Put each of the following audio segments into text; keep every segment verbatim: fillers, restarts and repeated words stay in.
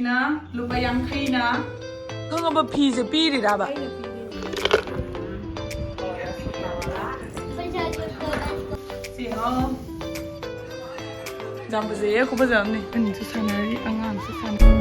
ꯂꯨꯄꯥ ꯌꯥꯡꯈꯩꯅ꯫ ꯈꯪꯉꯕ ꯐꯤꯁꯦ ꯄꯤꯔꯤꯔꯕ? ꯁꯤꯉꯣ꯫ ꯌꯥꯝ ꯐꯖꯩꯌꯦ, ꯈꯨꯐꯖ ꯑꯃꯅꯤ꯫ ꯑꯅꯤꯁꯨ ꯁꯥꯟꯅꯔꯤ, ꯑꯉꯥꯡꯁꯨ ꯁꯥꯟꯅꯔꯤ꯫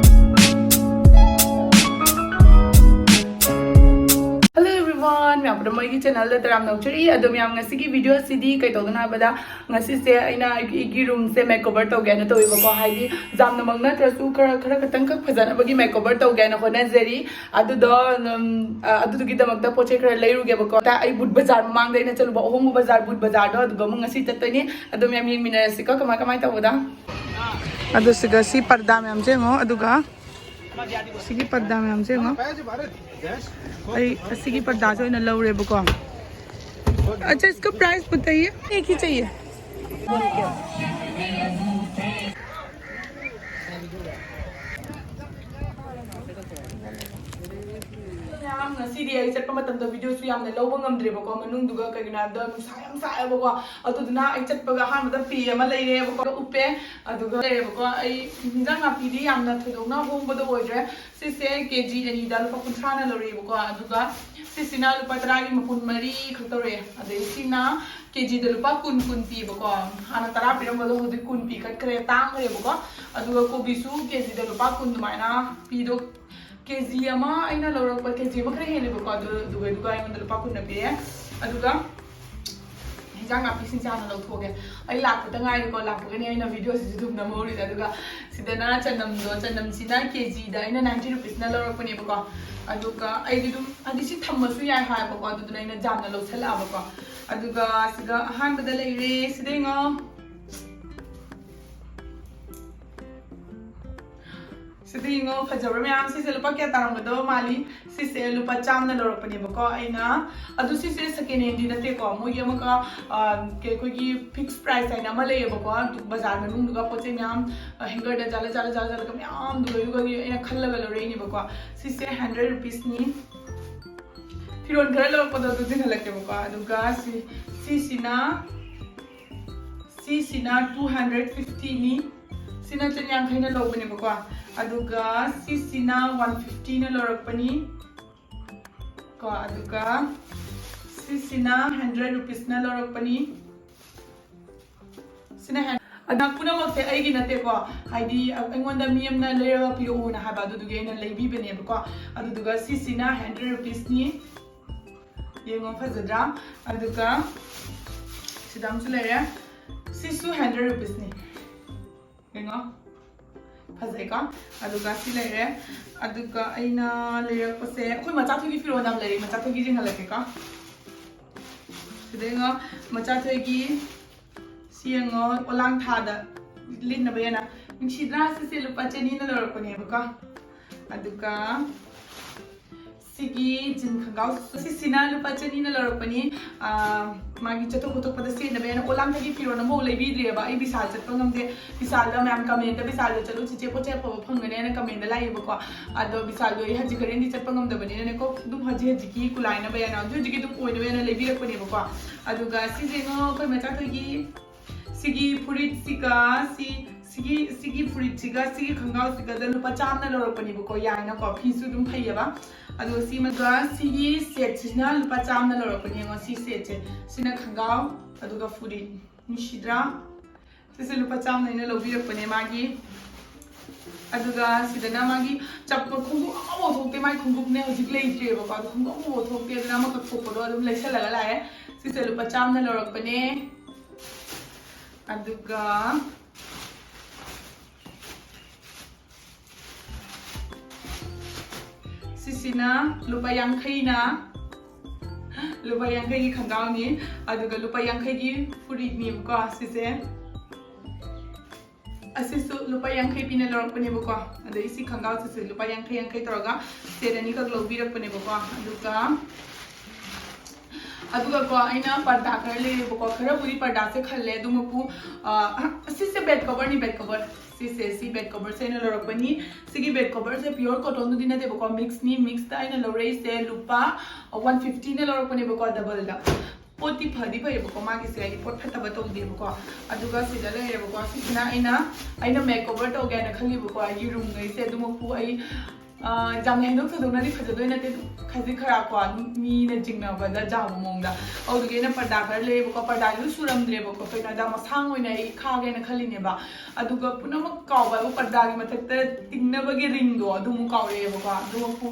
Hello everyone, ꯃꯌꯥꯝ ꯄꯨꯝꯅꯃꯛ ꯑꯩꯒꯤ channelꯗ ꯇꯔꯥꯝꯅ ꯑꯣꯛꯆꯔꯤ꯫ ꯑꯗꯣ ꯃꯌꯥꯝ, ꯉꯁꯤꯒꯤ videoꯁꯤꯗꯤ ꯀꯩ ꯇꯧꯗꯣꯏꯅꯣ ꯍꯥꯏꯕꯗ, ꯉꯁꯤꯁꯦ ꯑꯩꯅ ꯑꯩꯒꯤ roomꯁꯦ makeover ꯇꯧꯒꯦ ꯍꯥꯏꯅ ꯇꯧꯋꯦꯕꯀꯣ꯫ ꯍꯥꯏꯗꯤ ꯌꯥꯝꯅꯃꯛ ꯅꯠꯇ꯭ꯔꯁꯨ ꯈꯔ, ꯈꯔ ꯈꯛꯇꯪꯈꯛ ꯐꯖꯅꯕꯒꯤ makeover ꯇꯧꯒꯦ ꯍꯥꯏꯅ ꯍꯣꯠꯅꯖꯔꯤ꯫ ꯑꯗꯨꯗꯣ, ꯎꯝ, ꯑ, ꯑꯗꯨꯗꯨꯒꯤꯗꯃꯛꯇ ꯄꯣꯠ ꯆꯩ ꯈꯔ ꯂꯩꯔꯨꯒꯦꯕꯀꯣ꯫ ꯇ-, ꯑꯩ ꯕꯨꯠ ꯕꯖꯥꯔ ꯃꯃꯥꯡꯗ ꯑꯩꯅ ꯆꯠꯂꯨꯕ ꯑꯍꯣꯡꯕ ꯕꯖꯥꯔ, ꯕꯨꯠ ꯕꯖꯥꯔꯗꯣ, ꯑꯗꯨꯒ ꯑꯃꯨꯛ ꯉꯁꯤ ꯆꯠꯇꯣꯏꯅꯤ꯫ ꯑꯗꯣ ꯃꯌꯥꯝ ꯌꯦꯡꯃꯤꯟꯅꯔꯁꯤꯀꯣ, ꯀꯃꯥꯏ, ꯀꯃꯥꯏ ꯇꯧꯕꯗ꯫ ꯑꯗꯣ ꯁꯤꯒ ꯁꯤ ꯄꯔꯗꯥ ꯃꯌꯥꯝꯁꯦ ꯌꯦꯡꯉꯣ, ꯑꯗꯨꯒ ꯁꯤꯒꯤ ꯄꯔꯗꯥ ꯃꯌꯥꯝꯁꯦ ꯌꯦꯡꯉꯣ꯫ ꯑꯩ ꯑꯁꯤꯒꯤ ꯄꯔꯗꯥꯁꯦ ꯑꯣꯏꯅ ꯂꯧꯔꯦꯕꯀꯣ꯫ अच्छा, इसका price बताइए, एक ही चाहिए। ꯃꯌꯥꯝ, ꯉꯁꯤꯗꯤ ꯑꯩ ꯆꯠꯄ ꯃꯇꯝꯗ videoꯁꯨ ꯌꯥꯝꯅ ꯂꯧꯕ ꯉꯝꯗ꯭ꯔꯦꯕꯀꯣ, ꯃꯅꯨꯡꯗꯨꯒ ꯀꯩꯒꯤꯅꯣ ꯍꯥꯏꯕꯗ ꯅꯨꯡꯁꯥ ꯌꯥꯝ ꯁꯥꯏꯌꯦꯕꯀꯣ꯫ ꯑꯗꯨꯗꯨꯅ ꯑꯩ ꯆꯠꯄꯒ ꯑꯍꯥꯟꯕꯗ ꯐꯤ ꯑꯃ ꯂꯩꯔꯦꯕꯀꯣ, ꯎꯞꯄꯦ꯫ ꯑꯗꯨꯒ ꯂꯩꯔꯦꯕꯀꯣ, ꯑꯩ ꯍꯤꯟꯖꯥꯡ ꯅꯥꯄꯤꯗꯤ ꯌꯥꯝꯅ ꯊꯣꯏꯗꯣꯛꯅ ꯍꯣꯡꯕꯗꯣ ꯑꯣꯏꯗ꯭ꯔꯦ꯫ ꯁꯤꯁꯦ ꯀꯦ ꯖꯤ ꯑꯅꯤꯗ ꯂꯨꯄꯥ ꯀꯨꯟꯊ꯭ꯔꯥꯅ ꯂꯧꯔꯛꯑꯦꯕꯀꯣ꯫ ꯑꯗꯨꯒ ꯁꯤꯁꯤꯅ ꯂꯨꯄꯥ ꯇꯔꯥꯒꯤ ꯃꯄꯨꯟ ꯃꯔꯤ ꯈꯛ ꯇꯧꯔꯛꯑꯦ꯫ ꯑꯗꯩ ꯁꯤꯅ ꯀꯦ ꯖꯤꯗ ꯂꯨꯄꯥ ꯀꯨꯟ, ꯀꯨꯟ ꯄꯤꯕꯀꯣ꯫ ꯍꯥꯟꯅ ꯇꯔꯥ ꯄꯤꯔꯝꯕꯗꯣ ꯍꯧꯖꯤꯛ ꯀꯨꯟ ꯄꯤꯈꯠꯈ꯭ꯔꯦ, ꯇꯥꯡꯈ꯭ꯔꯦꯕꯀꯣ꯫ ꯑꯗꯨꯒ ꯀꯣꯕꯤꯁꯨ ꯀꯦ ꯖꯤꯗ ꯂꯨꯄꯥ ꯀꯨꯟ ꯑꯗꯨꯃꯥꯏꯅ ꯄꯤꯗꯣ꯫ ꯀꯦ ꯖꯤ ꯑꯃ ꯑꯩꯅ ꯂꯧꯔꯛꯄ, ꯀꯦ ꯖꯤ ꯑꯃ ꯈꯔ ꯍꯦꯜꯂꯦꯕꯀꯣ, ꯑꯗꯨ, ꯑꯗꯨꯒ, ꯑꯗꯨꯒ ꯑꯩꯉꯣꯟꯗ ꯂꯨꯄꯥ ꯀꯨꯟꯅ ꯄꯤꯔꯦ꯫ ꯑꯗꯨꯒ ꯍꯤꯟꯖꯥꯡ ꯅꯥꯄꯤꯁꯤꯡꯁꯦ ꯍꯥꯟꯅ ꯂꯧꯊꯣꯛꯑꯒꯦ꯫ ꯑꯩ ꯂꯥꯛꯄꯗ ꯉꯥꯏꯔꯦꯀꯣ, ꯂꯥꯛꯄꯒꯅꯦ ꯑꯩꯅ videoꯁꯤꯁꯨ ꯑꯗꯨꯝ ꯅꯝꯍꯧꯔꯤꯁꯦ꯫ ꯑꯗꯨꯒ ꯁꯤꯗꯅ ꯆꯅꯝꯗꯣ, ꯆꯅꯝꯁꯤꯅ ꯀꯦ ꯖꯤꯗ ꯑꯩꯅ ninety rupeesꯅ ꯂꯧꯔꯛꯄꯅꯦꯕꯀꯣ꯫ ꯑꯗꯨꯒ ꯑꯩꯗꯤ ꯑꯗꯨꯝ, ꯍꯥꯏꯗꯤ ꯁꯤ ꯊꯝꯃꯁꯨ ꯌꯥꯏ ꯍꯥꯏꯕꯀꯣ, ꯑꯗꯨꯗꯨꯅ ꯑꯩꯅ ꯌꯥꯝꯅ ꯂꯧꯁꯜꯂꯛꯑꯕꯀꯣ꯫ ꯑꯗꯨꯒ ꯁꯤꯒ ꯑꯍꯥꯟꯕꯗ ꯂꯩꯔꯦ, ꯁꯤꯗ ꯌꯦꯡꯉꯣ꯫ ꯁꯤꯗ ꯌꯦꯡꯉꯣ, ꯐꯖꯕ꯭ꯔꯥ ꯃꯌꯥꯝ? ꯁꯤꯁꯦ ꯂꯨꯄꯥ ꯀꯌꯥ ꯇꯥꯔꯝꯒꯗꯕ ꯃꯥꯜꯂꯤ? ꯁꯤꯁꯦ ꯂꯨꯄꯥ ꯆꯥꯝꯅ ꯂꯧꯔꯛꯄꯅꯦꯕꯀꯣ ꯑꯩꯅ꯫ ꯑꯗꯨ ꯁꯤꯁꯦ second handꯗꯤ ꯅꯠꯇꯦꯀꯣ, ꯃꯣꯏꯒꯤ ꯑꯃꯒ, ꯑ, ꯀꯩ-, ꯑꯩꯈꯣꯏꯒꯤ fixed price ꯍꯥꯏꯅ ꯑꯃ ꯂꯩꯌꯦꯕꯀꯣ, ꯑꯗꯨ ꯕꯖꯥꯔ ꯃꯅꯨꯡꯗꯨꯒ ꯄꯣꯠ ꯆꯩ ꯃꯌꯥꯝ, ꯑ, hangerꯗ ꯖꯥꯂ ꯖꯥꯂ ꯖꯥꯂ ꯖꯥꯂꯒ ꯃꯌꯥꯝꯗꯨꯒ ꯑꯗꯨꯒ ꯑꯩꯅ ꯈꯜꯂꯒ ꯂꯧꯔꯛꯏꯅꯦꯕꯀꯣ꯫ ꯁꯤꯁꯦ hundred rupeesꯅꯤ꯫ ꯐꯤꯔꯣꯜ ꯈꯔ ꯂꯧꯔꯛꯄꯗꯣ ꯑꯗꯨ ꯆꯤꯡꯍꯜꯂꯛꯀꯦꯕꯀꯣ꯫ ꯑꯗꯨꯒ ꯁꯤ, ꯁꯤꯁꯤꯅ ꯁꯤꯁꯤꯅ two hundred fiftyꯅꯤ꯫ ꯁꯤꯅ ꯆꯅꯤꯌꯥꯡꯈꯩꯅ ꯂꯧꯕꯅꯦꯕꯀꯣ꯫ ꯑꯗꯨꯒ ꯁꯤꯁꯤꯅ ꯋꯥꯟ ꯐꯤꯐꯇꯤꯅ ꯂꯧꯔꯛꯄꯅꯤ꯫ ꯀꯣ, ꯑꯗꯨꯒ ꯁꯤꯁꯤꯅ ꯍꯟꯗ꯭ꯔꯦꯠ ꯔꯨꯄꯤꯁꯅ ꯂꯧꯔꯛꯄꯅꯤ꯫ ꯁꯤꯅ ꯍꯦꯟ-, ꯑꯗ ꯄꯨꯝꯅꯃꯛꯁꯦ ꯑꯩꯒꯤ ꯅꯠꯇꯦꯀꯣ, ꯍꯥꯏꯗꯤ ꯑꯩꯉꯣꯟꯗ ꯃꯤ ꯑꯃꯅ ꯂꯩꯔꯒ ꯄꯤꯔꯛꯎꯅ ꯍꯥꯏꯕ, ꯑꯗꯨꯗꯨꯒꯤ ꯑꯩꯅ ꯂꯩꯕꯤꯕꯅꯦꯕꯀꯣ꯫ ꯑꯗꯨꯗꯨꯒ ꯁꯤꯁꯤꯅ ꯍꯟꯗ꯭ꯔꯦꯠ ꯔꯨꯄꯤꯁꯅꯤ꯫ ꯌꯦꯡꯉꯣ, ꯐꯖꯗ꯭ꯔꯥ? ꯑꯗꯨꯒ ꯁꯤꯗ ꯑꯃꯁꯨ ꯂꯩꯔꯦ, ꯁꯤꯁꯨ ꯍꯟꯗ꯭ꯔꯦꯠ ꯔꯨꯄꯤꯁꯅꯤ꯫ ꯌꯦꯡꯉꯣ, ꯐꯖꯩꯀꯣ? ꯑꯗꯨꯒ ꯁꯤ ꯂꯩꯔꯦ꯫ ꯑꯗꯨꯒ ꯑꯩꯅ ꯂꯩꯔꯛꯄꯁꯦ, ꯑꯩꯈꯣꯏ ꯃꯆꯥꯊꯣꯏꯒꯤ ꯐꯤꯔꯣꯜ ꯌꯥꯝ ꯂꯩꯔꯦ, ꯃꯆꯥꯊꯣꯏꯒꯤ ꯌꯦꯡꯍꯜꯂꯛꯀꯦꯀꯣ꯫ ꯁꯤꯗ ꯌꯦꯡꯉꯣ, ꯃꯆꯥꯊꯣꯏꯒꯤ ꯁꯤ ꯌꯦꯡꯉꯣ, ꯑꯣꯂꯥꯡ ꯊꯥꯗ ꯂꯤꯠꯅꯕ ꯌꯥꯅ꯫ ꯅꯨꯡꯁꯤꯗ꯭ꯔꯥ? ꯁꯤꯁꯦ ꯂꯨꯄꯥ ꯆꯅꯤꯅ ꯂꯧꯔꯛꯄꯅꯦꯕꯀꯣ꯫ ꯑꯗꯨꯒ ꯁꯤꯒꯤ ꯖꯤꯟ ꯈꯣꯡꯒ꯭ꯔꯥꯎ, ꯁꯤꯁꯤꯅ ꯂꯨꯄꯥ ꯆꯅꯤꯅ ꯂꯧꯔꯛꯄꯅꯤ꯫ ꯑꯥ, ꯃꯥꯒꯤ ꯆꯠꯊꯣꯛ ꯈꯣꯠꯇꯣꯛꯄꯗ ꯁꯦꯠꯅꯕ ꯍꯥꯏꯅ ꯑꯣꯂꯥꯡꯗꯒꯤ ꯐꯤꯔꯣꯜ ꯑꯃꯐꯥꯎ ꯂꯩꯕꯤꯗ꯭ꯔꯦꯕ꯫ ꯑꯩ ꯕꯤꯁꯥꯜ ꯆꯠꯄ ꯉꯝꯗꯦ꯫ ꯕꯤꯁꯥꯜꯗ ꯃꯌꯥꯝ ꯀꯃꯦꯟꯇ "ꯕꯤꯁꯥꯜꯗ ꯆꯠꯂꯨ ꯆꯤꯆꯦ, ꯄꯣꯠ ꯆꯩ ꯑꯐꯕ ꯐꯪꯒꯅꯤ" ꯍꯥꯏꯅ ꯀꯃꯦꯟꯇ ꯂꯥꯛꯑꯦꯕꯀꯣ꯫ ꯑꯗꯣ ꯕꯤꯁꯥꯜꯗꯣ ꯑꯩ ꯍꯧꯖꯤꯛ ꯍꯣꯔꯦꯟꯗꯤ ꯆꯠꯄ ꯉꯝꯗꯕꯅꯤꯅꯅꯦꯀꯣ, ꯑꯗꯨꯝ ꯍꯧꯖꯤꯛ ꯍꯧꯖꯤꯛꯀꯤ ꯀꯨꯂꯥꯏꯅꯕ ꯍꯥꯏꯅ ꯍꯧꯖꯤꯛ ꯍꯧꯖꯤꯛꯀꯤ ꯑꯗꯨꯝ ꯑꯣꯏꯅꯕ ꯍꯥꯏꯅ ꯂꯩꯕꯤꯔꯛꯄꯅꯦꯕꯀꯣ꯫ ꯑꯗꯨꯒ ꯁꯤꯁꯦ ꯉꯣ, ꯑꯩꯈꯣꯏ ꯃꯆꯥꯊꯣꯏꯒꯤ ꯁꯤꯒꯤ ꯐꯨꯔꯤꯠꯁꯤꯒ ꯁꯤ, ꯁꯤꯒꯤ, ꯁꯤꯒꯤ ꯐꯨꯔꯤꯠꯁꯤꯒ ꯁꯤꯒꯤ ꯈꯣꯡꯒ꯭ꯔꯥꯎꯁꯤꯒꯗ ꯂꯨꯄꯥ ꯆꯥꯝꯅ ꯂꯧꯔꯛꯄꯅꯦꯕꯀꯣ, ꯌꯥꯏꯅꯀꯣ, ꯐꯤꯁꯨ ꯑꯗꯨꯝ ꯐꯩꯌꯦꯕ꯫ ꯑꯗꯨꯒ ꯁꯤꯃꯒ ꯁꯤꯒꯤ ꯁꯦꯠꯁꯤꯅ ꯂꯨꯄꯥ ꯆꯥꯝꯅ ꯂꯧꯔꯛꯄꯅꯦ꯫ ꯌꯦꯡꯉꯣ, ꯁꯤ ꯁꯦꯠꯁꯦ, ꯁꯤꯅ ꯈꯣꯡꯒ꯭ꯔꯥꯎ, ꯑꯗꯨꯒ ꯐꯨꯔꯤꯠ꯫ ꯅꯨꯡꯁꯤꯗ꯭ꯔꯥ? ꯁꯤꯁꯦ ꯂꯨꯄꯥ ꯆꯥꯝꯅ ꯑꯩꯅ ꯂꯧꯕꯤꯔꯛꯄꯅꯦ ꯃꯥꯒꯤ꯫ ꯑꯗꯨꯒ ꯁꯤꯗꯅ ꯃꯥꯒꯤ ꯆꯞꯄ, ꯈꯣꯡꯎꯞ ꯑꯃꯐꯥꯎ ꯊꯣꯛꯇꯦ, ꯃꯥꯒꯤ ꯈꯣꯡꯎꯞꯅꯦ ꯍꯧꯖꯤꯛ ꯂꯩꯇ꯭ꯔꯦꯕꯀꯣ, ꯑꯗꯣ ꯈꯣꯡꯎꯞ ꯑꯃꯐꯥꯎ ꯊꯣꯛꯇꯦ, ꯑꯗꯨꯅ ꯑꯃꯈꯛ ꯊꯣꯛꯄꯗꯣ ꯑꯗꯨꯝ ꯂꯩꯁꯜꯂꯒ ꯂꯥꯛꯑꯦ꯫ ꯁꯤꯁꯦ ꯂꯨꯄꯥ ꯆꯥꯝꯅ ꯂꯧꯔꯛꯄꯅꯦ꯫ ꯑꯗꯨꯒ ꯁꯤꯁꯤꯅ ꯂꯨꯄꯥ ꯌꯥꯡꯈꯩꯅ, ꯂꯨꯄꯥ ꯌꯥꯡꯈꯩꯒꯤ ꯈꯣꯡꯒ꯭ꯔꯥꯎꯅꯤ, ꯑꯗꯨꯒ ꯂꯨꯄꯥ ꯌꯥꯡꯈꯩꯒꯤ ꯐꯨꯔꯤꯠꯅꯦꯕꯀꯣ ꯁꯤꯁꯦ꯫ ꯑꯁꯤꯁꯨ ꯂꯨꯄꯥ ꯌꯥꯡꯈꯩ ꯄꯤꯅ ꯂꯧꯔꯛꯄꯅꯦꯕꯀꯣ꯫ ꯑꯗꯩ ꯁꯤ ꯈꯣꯡꯒ꯭ꯔꯥꯎꯁꯤꯁꯨ ꯂꯨꯄꯥ ꯌꯥꯡꯈꯩ, ꯌꯥꯡꯈꯩ ꯇꯧꯔꯒ ꯁꯦꯠ ꯑꯅꯤꯈꯛ ꯂꯧꯕꯤꯔꯛꯄꯅꯦꯕꯀꯣ꯫ ꯑꯗꯨꯒ, ꯑꯗꯨꯒꯀꯣ, ꯑꯩꯅ ꯄꯔꯗꯥ ꯈꯔ ꯂꯩꯔꯦꯕꯀꯣ꯫ ꯈꯔꯕꯨꯗꯤ ꯄꯔꯗꯥꯁꯦ ꯈꯜꯂꯦ, ꯑꯗꯨꯃꯛꯄꯨ, ꯑ, ꯁꯤꯁꯦ bed cover ꯅꯤ, bed cover꯫ ꯁꯤꯁꯦ, ꯁꯤ bed cover ꯁꯦ ꯑꯩꯅ ꯂꯧꯔꯛꯄꯅꯤ꯫ ꯁꯤꯒꯤ bed cover ꯁꯦ pure cotton ꯗꯨꯗꯤ ꯅꯠꯇꯦꯕꯀꯣ, mix ꯅꯤ꯫ Mix ꯇ ꯑꯩꯅ ꯂꯧꯔꯛꯏꯁꯦ ꯂꯨꯄꯥ one fifty ꯅ ꯂꯧꯔꯛꯄꯅꯦꯕꯀꯣ, double ꯗ꯫ ꯄꯣꯠꯇꯤ ꯐꯗꯤ ꯐꯩꯌꯦꯕꯀꯣ, ꯃꯥꯒꯤꯁꯦ ꯍꯥꯏꯗꯤ ꯄꯣꯠ ꯐꯠꯇꯕ ꯇꯧꯗꯦꯕꯀꯣ꯫ ꯑꯗꯨꯒ ꯁꯤꯗ ꯂꯩꯔꯦꯕꯀꯣ, ꯁꯤꯁꯤꯅ ꯑꯩꯅ ꯑꯩꯅ ꯃꯦꯛ ꯑꯣꯚꯔ ꯇꯧꯒꯦ ꯍꯥꯏꯅ ꯈꯜꯂꯤꯕꯀꯣ, ꯌꯦꯔꯨꯝꯈꯩꯁꯦ꯫ ꯑꯗꯨꯃꯛꯄꯨ ꯑꯩ ꯑ, ꯌꯥꯝꯅ ꯍꯦꯟꯗꯣꯛ ꯊꯣꯏꯗꯣꯛꯅꯗꯤ ꯐꯖꯗꯣꯏ ꯅꯠꯇꯦ, ꯑꯗꯨꯝ ꯈꯖꯤꯛ ꯈꯔ ꯀꯣ, ꯑꯗꯨꯝ ꯃꯤꯅ ꯆꯤꯡꯅꯕꯗ ꯖꯥꯕ ꯃꯑꯣꯡꯗ꯫ ꯑꯗꯨꯗꯨꯒꯤ ꯑꯩꯅ ꯄꯔꯗꯥ ꯈꯔ ꯂꯩꯌꯦꯕꯀꯣ, ꯄꯔꯗꯥꯗꯨꯁꯨ ꯁꯨꯔꯝꯗ꯭ꯔꯦꯕꯀꯣ, ꯀꯩꯅꯣꯗ ꯃꯁꯥꯡ ꯑꯣꯏꯅ ꯑꯩ ꯈꯥꯒꯦꯅ ꯈꯜꯂꯤꯅꯦꯕ꯫ ꯑꯗꯨꯒ ꯄꯨꯝꯅꯃꯛ ꯀꯥꯎꯕ ꯍꯥꯏꯕꯨ ꯄꯔꯗꯥꯒꯤ ꯃꯊꯛꯇ ꯇꯤꯡꯅꯕꯒꯤ ꯔꯤꯡꯗꯣ ꯑꯗꯨꯃꯨꯛ ꯀꯥꯎꯔꯛꯑꯦꯕꯀꯣ꯫ ꯑꯗꯨꯃꯛꯄꯨ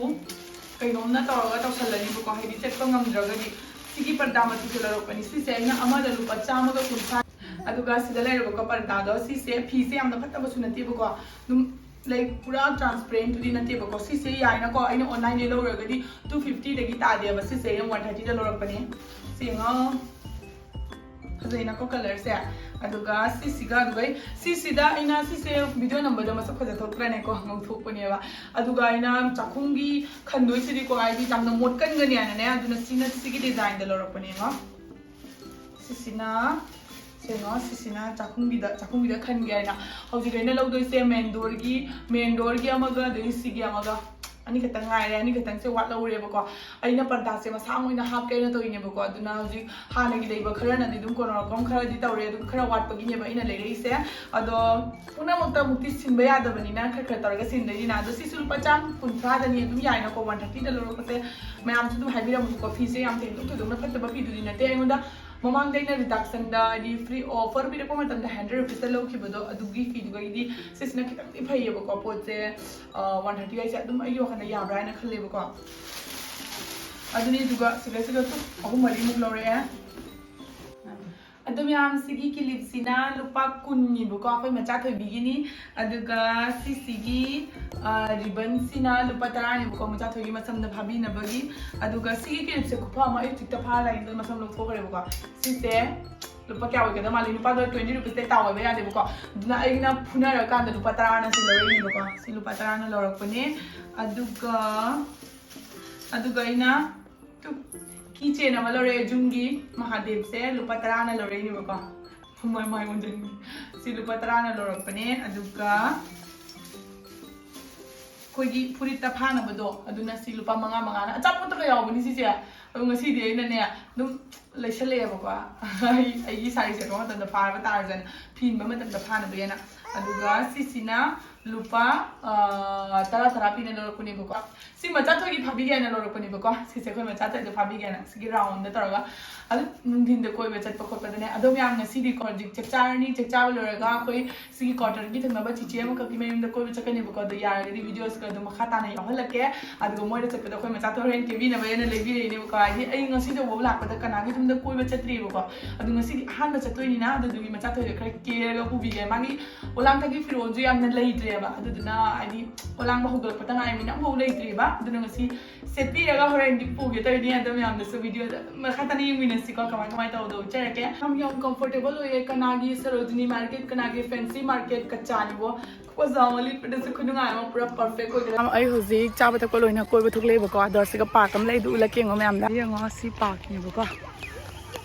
ꯀꯩꯅꯣꯝꯅ ꯇꯧꯔꯒ ꯇꯧꯁꯜꯂꯅꯤꯕꯀꯣ, ꯍꯥꯏꯗꯤ ꯆꯠꯄ ꯉꯝꯗ꯭ꯔꯒꯗꯤ꯫ ꯁꯤꯒꯤ ꯄꯔꯗꯥ ꯃꯆꯨꯁꯦ ꯂꯧꯔꯛꯄꯅꯤ꯫ ꯁꯤꯁꯦ ꯑꯩꯅ ꯑꯃꯗ ꯂꯨꯄꯥ ꯆꯥꯝꯃꯒ ꯀꯨꯟꯊ꯭ꯔꯥ꯫ ꯑꯗꯨꯒ ꯁꯤꯗ ꯂꯩꯔꯕꯀꯣ ꯄꯔꯗꯥꯗꯣ, ꯁꯤꯁꯦ ꯐꯤꯁꯦ ꯌꯥꯝꯅ ꯐꯠꯇꯕꯁꯨ ꯅꯠꯇꯦꯕꯀꯣ, ꯑꯗꯨꯝ ꯂꯥꯏꯛ ꯄꯨꯔꯥ ꯇ꯭ꯔꯥꯟꯁꯄꯦꯔꯦꯟꯠꯇꯨꯗꯤ ꯅꯠꯇꯦꯕꯀꯣ꯫ ꯁꯤꯁꯦ ꯌꯥꯏꯅꯀꯣ, ꯑꯩꯅ ꯑꯣꯟꯂꯥꯏꯟꯗꯒꯤ ꯂꯧꯔꯒꯗꯤ ꯇꯨ ꯐꯤꯐꯇꯤꯗꯒꯤ ꯇꯥꯗꯦꯕ, ꯁꯤꯁꯦ ꯑꯩꯅ ꯋꯥꯟ ꯊꯥꯔꯇꯤꯗ ꯂꯧꯔꯛꯄꯅꯦ꯫ ꯁꯤ ꯌꯦꯡꯉꯣ, ꯐꯖꯩꯅꯀꯣ ꯀꯂꯔꯁꯦ꯫ ꯑꯗꯨꯒ ꯁꯤꯁꯤꯒ, ꯑꯗꯨꯒ ꯑꯩ ꯁꯤꯁꯤꯗ ꯑꯩꯅ ꯁꯤꯁꯦ ꯚꯤꯗꯤꯑꯣ ꯅꯝꯕꯗ ꯃꯁꯛ ꯐꯖ ꯊꯣꯛꯇ꯭ꯔꯅꯦꯀꯣ, ꯉꯧꯊꯣꯛꯄꯅꯦꯕ꯫ ꯑꯗꯨꯒ ꯑꯩꯅ ꯆꯥꯛꯈꯨꯝꯒꯤ ꯈꯟꯗꯣꯏꯁꯤꯗꯤꯀꯣ, ꯍꯥꯏꯗꯤ ꯌꯥꯝꯅ ꯃꯣꯠꯀꯟꯒꯅꯤ ꯍꯥꯏꯅꯅꯦ, ꯑꯗꯨꯅ ꯁꯤꯅ ꯁꯤꯒꯤ ꯗꯤꯖꯥꯏꯟꯗ ꯂꯧꯔꯛꯄꯅꯦ꯫ ꯌꯦꯡꯉꯣ, ꯁꯤꯁꯤꯅ ꯀꯩꯅꯣ, ꯁꯤꯁꯤꯅ ꯆꯥꯛꯈꯨꯝꯒꯤꯗ, ꯆꯥꯛꯈꯨꯝꯒꯤꯗ ꯈꯟꯒꯦ ꯍꯥꯏꯅ꯫ ꯍꯧꯖꯤꯛ ꯑꯩꯅ ꯂꯧꯗꯣꯏꯁꯦ ꯃꯦꯟ ꯗꯣꯔꯒꯤ, ꯃꯦꯟ ꯗꯣꯔꯒꯤ ꯑꯃꯒ, ꯑꯗꯒꯤ ꯁꯤꯒꯤ ꯑꯃꯒ, ꯑꯅꯤꯈꯛꯇꯪ ꯉꯥꯏꯔꯦ꯫ ꯑꯅꯤꯈꯛꯇꯪꯁꯦ ꯋꯥꯠꯍꯧꯔꯦꯕꯀꯣ꯫ ꯑꯩꯅ ꯄꯔꯗꯥꯁꯦ ꯃꯁꯥꯡ ꯑꯣꯏꯅ ꯍꯥꯞꯀꯦꯅ ꯇꯧꯔꯤꯅꯦꯕꯀꯣ, ꯑꯗꯨꯅ ꯍꯧꯖꯤꯛ ꯍꯥꯟꯅꯒꯤ ꯂꯩꯕ ꯈꯔꯅꯗꯤ ꯑꯗꯨꯝ ꯀꯣꯟꯅꯔꯛꯄ ꯈꯔꯗꯤ ꯇꯧꯔꯦ, ꯑꯗꯨꯝ ꯈꯔ ꯋꯥꯠꯄꯒꯤꯅꯦꯕ ꯑꯩꯅ ꯂꯩꯔꯛꯏꯁꯦ꯫ ꯑꯗꯣ ꯄꯨꯝꯅꯃꯛꯇ ꯑꯃꯨꯛꯇꯤ ꯁꯤꯟꯕ ꯌꯥꯗꯕꯅꯤꯅ ꯈꯔ ꯈꯔ ꯇꯧꯔꯒ ꯁꯤꯟꯗꯣꯏꯅꯤꯅ꯫ ꯑꯗꯣ ꯁꯤꯁꯨ ꯂꯨꯄꯥ ꯆꯥꯝ ꯀꯨꯟꯊ꯭ꯔꯥꯗꯅꯤ, ꯑꯗꯨꯝ ꯌꯥꯏꯅꯀꯣ, ꯋꯥꯟ ꯊꯥꯔꯇꯤꯗ ꯂꯧꯔꯛꯄꯁꯦ꯫ ꯃꯌꯥꯝꯁꯨ ꯑꯗꯨꯝ ꯍꯥꯏꯕꯤꯔꯝꯃꯨꯀꯣ, ꯐꯤꯁꯦ ꯌꯥꯝ ꯊꯣꯏꯗꯣꯛ ꯊꯣꯏꯗꯣꯛꯅ ꯐꯠꯇꯕ ꯐꯤꯗꯨꯗꯤ ꯅꯠꯇꯦ꯫ ꯑꯩꯉꯣꯟꯗ ꯃꯃꯥꯡꯗ ꯑꯩꯅ ꯔꯤꯗꯛꯁꯟꯗ ꯍꯥꯏꯗꯤ ꯐ꯭ꯔꯤ ꯑꯣꯐꯔ ꯄꯤꯔꯛꯄ ꯃꯇꯝꯗ ꯍꯟꯗ꯭ꯔꯦꯠ ꯔꯨꯄꯤꯁꯇ ꯂꯧꯈꯤꯕꯗꯣ, ꯑꯗꯨꯒꯤ ꯐꯤꯗꯨꯒꯩꯗꯤ ꯁꯤꯁꯤꯅ ꯈꯤꯇꯪꯗꯤ ꯐꯩꯌꯦꯕꯀꯣ꯫ ꯄꯣꯠꯁꯦ ꯋꯥꯟ ꯊꯥꯔꯇꯤ ꯍꯥꯏꯁꯦ ꯑꯗꯨꯝ ꯑꯩꯒꯤ ꯋꯥꯈꯜꯗ ꯌꯥꯕ꯭ꯔꯥ ꯍꯥꯏꯅ ꯈꯜꯂꯦꯕꯀꯣ꯫ ꯑꯗꯨꯅꯤ, ꯑꯗꯨꯒ ꯁꯤꯗꯩꯁꯤꯗꯁꯨ ꯑꯍꯨꯝ ꯃꯔꯤꯃꯨꯛ ꯂꯧꯔꯛꯑꯦ꯫ ꯑꯗꯨ ꯃꯌꯥꯝꯁꯤꯒꯤ ꯀꯤꯂꯤꯞꯁꯤꯅ ꯂꯨꯄꯥ ꯀꯨꯟꯅꯤꯕꯀꯣ, ꯑꯩꯈꯣꯏ ꯃꯆꯥ ꯊꯣꯏꯕꯤꯒꯤꯅꯤ꯫ ꯑꯗꯨꯒ ꯁꯤꯁꯤꯒꯤ ꯔꯤꯕꯟꯁꯤꯅ ꯂꯨꯄꯥ ꯇꯔꯥꯅꯦꯕꯀꯣ, ꯃꯆꯥ ꯊꯣꯏꯕꯤ ꯃꯁꯝꯗ ꯐꯥꯕꯤꯅꯕꯒꯤ꯫ ꯑꯗꯨꯒ ꯁꯤꯒꯤ ꯀꯤꯂꯤꯞꯁꯦ ꯈꯨꯐ ꯑꯃ, ꯑꯩ ꯍꯧꯖꯤꯛꯇ ꯐꯥ ꯂꯥꯛꯏꯗꯣ, ꯃꯁꯝ ꯂꯧꯊꯣꯛꯈ꯭ꯔꯦꯕꯀꯣ꯫ ꯁꯤꯁꯦ ꯂꯨꯄꯥ ꯀꯌꯥ ꯑꯣꯏꯒꯗꯕ ꯃꯥꯜꯂꯤ? ꯅꯨꯄꯥꯗꯣ ꯇ꯭ꯋꯦꯟꯇꯤ ꯔꯨꯄꯤꯁꯇꯩ ꯇꯥꯎ ꯑꯣꯏꯕ ꯌꯥꯗꯦꯕꯀꯣ, ꯑꯗꯨꯅ ꯑꯩꯅ ꯐꯨꯅꯔꯀꯥꯟꯗ ꯂꯨꯄꯥ ꯇꯔꯥꯅ ꯁꯤ ꯂꯧꯔꯛꯏꯅꯦꯕꯀꯣ꯫ ꯁꯤ ꯂꯨꯄꯥ ꯇꯔꯥꯅ ꯂꯧꯔꯛꯄꯅꯦ꯫ ꯑꯗꯨꯒ ꯑꯗꯨꯒ ꯑꯩꯅ ꯀꯤ ꯆꯦꯟ ꯑꯃ ꯂꯧꯔꯛꯑꯦ, ꯖꯨꯝꯒꯤ ꯃꯍꯥꯗꯦꯕꯁꯦ ꯂꯨꯄꯥ ꯇꯔꯥꯅ ꯂꯧꯔꯛꯏꯅꯦꯕꯀꯣ꯫ ꯃꯥꯏ ꯃꯥꯏ ꯑꯣꯟꯁꯤꯟꯒꯦ꯫ ꯁꯤ ꯂꯨꯄꯥ ꯇꯔꯥꯅ ꯂꯧꯔꯛꯄꯅꯦ꯫ ꯑꯗꯨꯒ ꯑꯩꯈꯣꯏꯒꯤ ꯐꯨꯔꯤꯠꯇ ꯐꯥꯅꯕꯗꯣ, ꯑꯗꯨꯅ ꯁꯤ ꯂꯨꯄꯥ ꯃꯉꯥ ꯃꯉꯥꯅ꯫ ꯑꯆꯥꯄꯣꯠꯇꯒ ꯌꯥꯎꯕꯅꯤ ꯁꯤꯁꯦ꯫ ꯑꯗꯣ ꯉꯁꯤꯗꯤ ꯑꯩꯅꯅꯦ ꯑꯗꯨꯝ ꯂꯩꯁꯜꯂꯛꯑꯦꯕꯀꯣ꯫ ꯑꯩ ꯑꯩꯒꯤ ꯁꯥꯔꯤ ꯁꯦꯠꯄ ꯃꯇꯝꯗ ꯐꯥꯔꯕ ꯇꯥꯔꯁꯨꯅ, ꯐꯤ ꯏꯟꯕ ꯃꯇꯝꯗ ꯐꯥꯅꯕꯒꯤꯅ꯫ ꯑꯗꯨꯒ ꯁꯤꯁꯤꯅ ꯂꯨꯄꯥ ꯇꯔꯥ ꯇꯔꯥ ꯄꯤꯅ ꯂꯧꯔꯛꯄꯅꯦꯕꯀꯣ꯫ ꯁꯤ ꯃꯆꯥ ꯊꯣꯏꯒꯤ ꯐꯥꯕꯤꯒꯦ ꯍꯥꯏꯅ ꯂꯧꯔꯛꯄꯅꯦꯕꯀꯣ꯫ ꯁꯤꯁꯦ ꯑꯩꯈꯣꯏ ꯃꯆꯥ ꯊꯣꯏꯗ ꯐꯥꯕꯤꯒꯦ ꯍꯥꯏꯅ ꯁꯤꯒꯤ ꯔꯥꯎꯟꯗ ꯇꯧꯔꯒ ꯑꯗꯨꯝ ꯅꯨꯡꯊꯤꯟꯗ ꯀꯣꯏꯕ ꯆꯠꯄ ꯈꯣꯠꯄꯗꯅꯦ꯫ ꯑꯗꯣ ꯃꯌꯥꯝ ꯉꯁꯤꯗꯤꯀꯣ, ꯍꯧꯖꯤꯛ ꯆꯥꯛ ꯆꯥꯔꯅꯤ꯫ ꯆꯥꯛ ꯆꯥꯕ ꯂꯣꯏꯔꯒ ꯑꯩꯈꯣꯏ ꯁꯤꯒꯤ ꯀ꯭ꯋꯥꯇꯔꯒꯤ ꯊꯪꯅꯕ ꯆꯤꯆꯦ ꯑꯃꯈꯛꯀꯤ ꯃꯌꯨꯝꯗ ꯀꯣꯏꯕ ꯆꯠꯀꯅꯦꯕꯀꯣ꯫ ꯑꯗꯣ ꯌꯥꯔꯒꯗꯤ ꯚꯤꯗꯤꯑꯣꯁꯤꯒ ꯑꯗꯨꯝ ꯃꯈꯥ ꯇꯥꯅ ꯌꯥꯎꯍꯜꯂꯛꯀꯦ꯫ ꯑꯗꯨꯒ ꯃꯣꯏꯗ ꯆꯠꯄꯗ ꯑꯩꯈꯣꯏ ꯃꯆꯥ ꯊꯣꯏ ꯍꯣꯔꯦꯟ ꯀꯦꯕꯤꯅꯕ ꯍꯥꯏꯅ ꯂꯩꯕꯤꯔꯛꯏꯅꯦꯕꯀꯣ꯫ ꯍꯥꯏꯗꯤ ꯑꯩ ꯉꯁꯤꯗꯐꯥꯎ ꯂꯥꯛꯄꯗ ꯀꯅꯥꯒꯤ ꯌꯨꯝꯗ ꯀꯣꯏꯕ ꯆꯠꯇ꯭ꯔꯤꯕꯀꯣ꯫ ꯑꯗꯨ ꯉꯁꯤꯗꯤ ꯑꯍꯥꯟꯕ ꯆꯠꯇꯣꯏꯅꯤꯅ ꯑꯗꯨꯗꯨꯒꯤ ꯃꯆꯥ ꯊꯣꯏꯗ ꯈꯔ ꯀꯦꯔꯒ ꯄꯨꯕꯤꯒꯦ꯫ ꯃꯥꯒꯤ ꯄꯣꯂꯥꯡꯊꯛꯀꯤ ꯐꯤꯔꯣꯜꯁꯨ ꯌꯥꯝꯅ ꯂꯩꯇ꯭ꯔꯦꯕ꯫ ꯑꯗꯨꯗꯨꯅ ꯍꯥꯏꯗꯤ ꯄꯣꯂꯥꯡꯕ ꯍꯧꯗꯣꯔꯛꯄꯗ ꯉꯥꯏꯔꯤꯕꯅꯤꯅ ꯑꯃꯐꯥꯎ ꯂꯩꯇ꯭ꯔꯤꯕ꯫ ꯑꯗꯨꯅ ꯉꯁꯤ ꯁꯦꯠꯄꯤꯔꯒ ꯍꯣꯔꯦꯟꯗꯤ ꯄꯨꯒꯦ ꯇꯧꯔꯤꯅꯤ꯫ ꯑꯗꯣ ꯃꯌꯥꯝꯗꯁꯨ ꯚꯤꯗꯤꯑꯣꯗ ꯃꯈꯥ ꯇꯥꯅ ꯌꯦꯡꯃꯤꯟꯅꯁꯤꯀꯣ, ꯀꯃꯥꯏ ꯀꯃꯥꯏꯅ ꯇꯧꯕꯗꯣ ꯎꯠꯆꯔꯛꯀꯦ꯫ ꯌꯥꯝ ꯌꯥꯝ ꯀꯝꯐꯣꯔꯇꯦꯕꯜ ꯑꯣꯏꯌꯦ꯫ ꯀꯅꯥꯒꯤ ꯁꯔꯣꯖꯤꯅꯤ ꯃꯥꯔꯀꯦꯠ, ꯀꯅꯥꯒꯤ ꯐꯦꯟꯁꯤ ꯃꯥꯔꯀꯦꯠ, ꯀꯆꯥꯅꯤꯕꯣ꯫ ꯈꯨꯐꯖ ꯑꯃ, ꯂꯤꯠꯄꯗꯁꯨ ꯈꯨꯅꯨꯡꯉꯥꯏ ꯑꯃ, ꯄꯨꯔꯥ ꯄꯔꯐꯦꯛ ꯑꯣꯏꯒꯗꯕ꯫ ꯑꯩ ꯍꯧꯖꯤꯛ ꯆꯥꯕ ꯊꯛꯄ ꯂꯣꯏꯅ ꯀꯣꯏꯕ ꯊꯣꯛꯂꯛꯑꯦꯕꯀꯣ꯫ ꯑꯗꯣ ꯁꯤꯒ ꯄꯥꯔꯛ ꯑꯃ ꯂꯩꯗꯨ ꯎꯠꯂꯛꯀꯦ, ꯌꯦꯡꯉꯣ ꯃꯌꯥꯝꯗ꯫ ꯌꯦꯡꯉꯣ, ꯁꯤ ꯄꯥꯔꯛꯅꯦꯕꯀꯣ꯫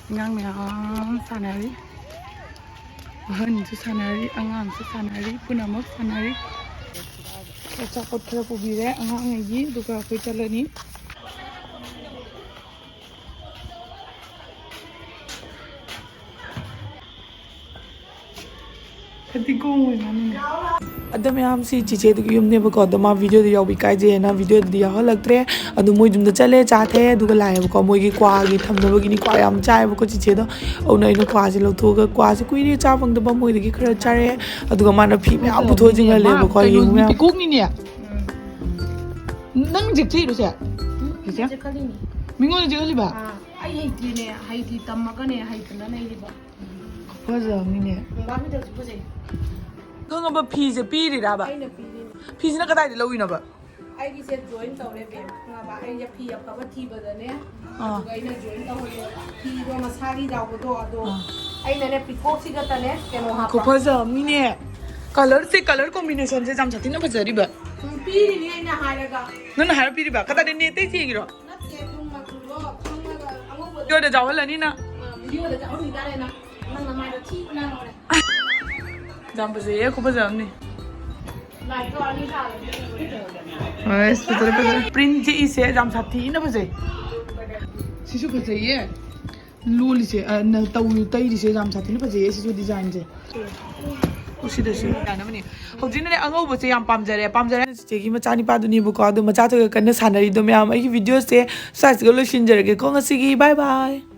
ꯑꯉꯥꯡ ꯃꯌꯥꯝ ꯁꯥꯟꯅꯔꯤ, ꯑꯍꯟꯁꯨ ꯁꯥꯟꯅꯔꯤ, ꯑꯉꯥꯡꯁꯨ ꯁꯥꯟꯅꯔꯤ, ꯄꯨꯝꯅꯃꯛ ꯁꯥꯟꯅꯔꯤ꯫ ꯑꯆꯥꯄꯣꯠ ꯈꯔ ꯄꯨꯕꯤꯔꯦ ꯑꯉꯥꯡꯉꯩꯒꯤ, ꯑꯗꯨꯒ ꯑꯩꯈꯣꯏ ꯆꯠꯂꯅꯤ꯫ ꯐꯗꯤꯒꯣꯝ ꯑꯣꯏ ꯃꯥꯜꯂꯤꯅꯦ꯫ ꯑꯗꯣ ꯃꯌꯥꯝꯁꯤ ꯆꯤꯆꯦꯗꯨꯒꯤ ꯌꯨꯝꯅꯦꯕꯀꯣ꯫ ꯑꯗꯣ ꯃꯥ ꯚꯤꯗꯤꯑꯣꯗ ꯌꯥꯎꯕ ꯏꯀꯥꯏꯖꯩꯅ ꯚꯤꯗꯤꯑꯣꯗꯗꯤ ꯌꯥꯎꯍꯜꯂꯛꯇ꯭ꯔꯦ꯫ ꯑꯗꯣ ꯃꯣꯏ ꯌꯨꯝꯗ ꯆꯠꯂꯦ, ꯆꯥ ꯊꯛꯑꯦ, ꯑꯗꯨꯒ ꯂꯥꯛꯑꯦꯕꯀꯣ꯫ ꯃꯣꯏꯒꯤ ꯀ꯭ꯋꯥꯒꯤ ꯊꯝꯅꯕꯒꯤꯅꯤ, ꯀ꯭ꯋꯥ ꯌꯥꯝ ꯆꯥꯏꯌꯦꯕꯀꯣ ꯆꯤꯆꯦꯗꯣ꯫ ꯑꯗꯨꯅ ꯑꯩꯅ ꯀ꯭ꯋꯥꯁꯦ ꯂꯧꯊꯣꯛꯑꯒ, ꯀ꯭ꯋꯥꯁꯦ ꯀꯨꯏꯔꯦ ꯆꯥ ꯐꯪꯗꯕ, ꯃꯣꯏꯗꯒꯤ ꯈꯔ ꯆꯥꯔꯛꯑꯦ꯫ ꯑꯗꯨꯒ ꯃꯥꯅ ꯐꯤ ꯃꯌꯥꯝ ꯄꯨꯊꯣꯛꯑ ꯆꯤꯡꯍꯜꯂꯦꯕꯀꯣ꯫ ꯌꯦꯡꯉꯨ ꯃꯌꯥꯝ꯫ ꯄꯤꯀꯣꯛꯅꯤꯅꯦ꯫ ꯅꯪ ꯖꯦꯛ ꯊꯤꯔꯣ ꯁꯦ? ꯎꯝ, ꯆꯤꯆꯦ? ꯖꯦꯛ ꯈꯜꯂꯤꯅꯤ꯫ ꯃꯤꯉꯣꯟꯗ ꯖꯦꯛ ꯍꯜꯂꯤꯕ? ꯑꯥ, ꯑꯩ ꯍꯩꯇꯦꯅꯦ, ꯍꯩꯇꯦ, ꯇꯝꯃꯒꯅꯦ, ꯍꯩꯇꯅ ꯂꯩꯔꯤꯕ꯫ ꯐꯖꯕꯅꯤꯅꯦ꯫ ꯃꯣꯝꯕꯥꯕꯤꯗꯁꯨ ꯐꯖꯩ꯫ ꯈꯪꯉꯕ ꯐꯤꯁꯦ ꯄꯤꯔꯤꯔꯕ? ꯑꯩꯅ ꯄꯤꯔꯤꯅꯤ꯫ ꯐꯤꯁꯤꯅ ꯀꯗꯥꯏꯗ ꯂꯧꯔꯤꯅꯣꯕ? ꯑꯩꯒꯤꯁꯦ ꯖꯣꯏꯟ ꯇꯧꯔꯦ, ꯕꯦꯝ, ꯈꯪꯉꯕ? ꯑꯩꯁꯦ ꯐꯤ ꯑꯐꯕ ꯊꯤꯕꯗꯅꯦ, ꯑꯥ꯫ ꯑꯗꯨꯒ ꯑꯩꯅ ꯖꯣꯏꯟ ꯇꯧꯍꯜꯂꯦꯕ꯫ ꯐꯤꯗꯣ ꯃꯁꯥꯒꯤ ꯌꯥꯎꯕꯗꯣ, ꯑꯗꯣ ꯑꯥ꯫ ꯑꯩꯅꯅꯦ, ꯄꯤꯀꯣꯛꯁꯤꯒ ꯇꯅꯦ, ꯀꯩꯅꯣ ꯍꯥꯞꯄ꯫ ꯈꯨꯐꯖ ꯑꯃꯅꯤꯅꯦ꯫ ꯀꯂꯔꯁꯦ, ꯀꯂꯔ ꯀꯣꯝꯕꯤꯅꯦꯁꯟꯁꯦ ꯌꯥꯝ ꯁꯥꯊꯤꯅ ꯐꯖꯔꯤꯕ꯫ ꯎꯝ, ꯄꯤꯔꯤꯅꯤ ꯑꯩꯅ ꯍꯥꯏꯔꯒ꯫ ꯅꯪꯅ ꯍꯥꯏꯔ ꯄꯤꯔꯤꯕ? ꯀꯗꯥꯏꯗ, ꯅꯦꯠꯇꯩ ꯆꯦꯡꯉꯤꯔꯣ? ꯅꯠꯇꯦ, ꯊꯨꯝ ꯃꯆꯨꯗꯣ ꯈꯪꯉꯒ ꯑꯉꯧꯕꯗꯣ꯫ ꯚꯤꯗꯤꯑꯣꯗ ꯌꯥꯎꯍꯜꯂꯅꯤ ꯅꯪ꯫ ꯑ, ꯚꯤꯗꯤꯑꯣꯗ ꯌꯥꯎꯍꯟꯈꯤ ꯇꯥꯔꯦ ꯅꯪ꯫ ꯅꯪ ꯅꯃꯥꯏꯗꯣ ꯊꯤ ꯅꯪ ꯂꯣꯏꯔꯦ꯫ ꯌꯥꯝ ꯐꯖꯩꯌꯦ, ꯈꯨꯐꯖ ꯑꯃꯅꯤ꯫ ꯂꯥꯏꯠꯇꯣ ꯑꯅꯤ ꯊꯥꯜꯂꯗꯤ ꯎꯔꯣꯏꯗ꯭ꯔꯣ? ꯑꯁ, ꯐꯖꯔꯦ, ꯐꯖꯔꯦ꯫ ꯄ꯭ꯔꯤꯟ ꯌꯦꯛꯏꯁꯦ ꯌꯥꯝ ꯁꯥꯊꯤꯅ ꯐꯖꯩ꯫ ꯁꯤꯁꯨ ꯐꯖꯩꯌꯦ꯫ ꯂꯣꯜꯂꯤꯁꯦ, ꯑ, ꯅ-, ꯇꯧ-, ꯇꯩꯔꯤꯁꯦ ꯌꯥꯝ ꯁꯥꯊꯤꯅ ꯐꯖꯩꯌꯦ ꯁꯤꯁꯨ ꯗꯤꯖꯥꯏꯟꯁꯦ꯫ ꯁꯤꯗꯁꯨ ꯌꯥꯅꯕꯅꯤ꯫ ꯍꯧꯖꯤꯛꯅꯅꯦ ꯑꯉꯧꯕꯁꯦ ꯌꯥꯝ ꯄꯥꯝꯖꯔꯦ, ꯄꯥꯝꯖꯔꯦ꯫ ꯆꯤꯆꯦꯒꯤ ꯃꯆꯥꯅꯤꯄꯥꯗꯨꯅꯦꯕꯀꯣ, ꯑꯗꯣ ꯃꯆꯥꯗꯨꯒ ꯀꯟꯅ ꯁꯥꯟꯅꯔꯤꯗꯣ ꯃꯌꯥꯝ꯫ ꯑꯩꯒꯤ ꯚꯤꯗꯤꯑꯣꯁꯦ ꯁ꯭ꯋꯥꯏꯁꯤꯒ ꯂꯣꯏꯁꯤꯟꯖꯔꯒꯦꯀꯣ ꯉꯁꯤꯒꯤ꯫ ꯕꯥꯏ ꯕꯥꯏ꯫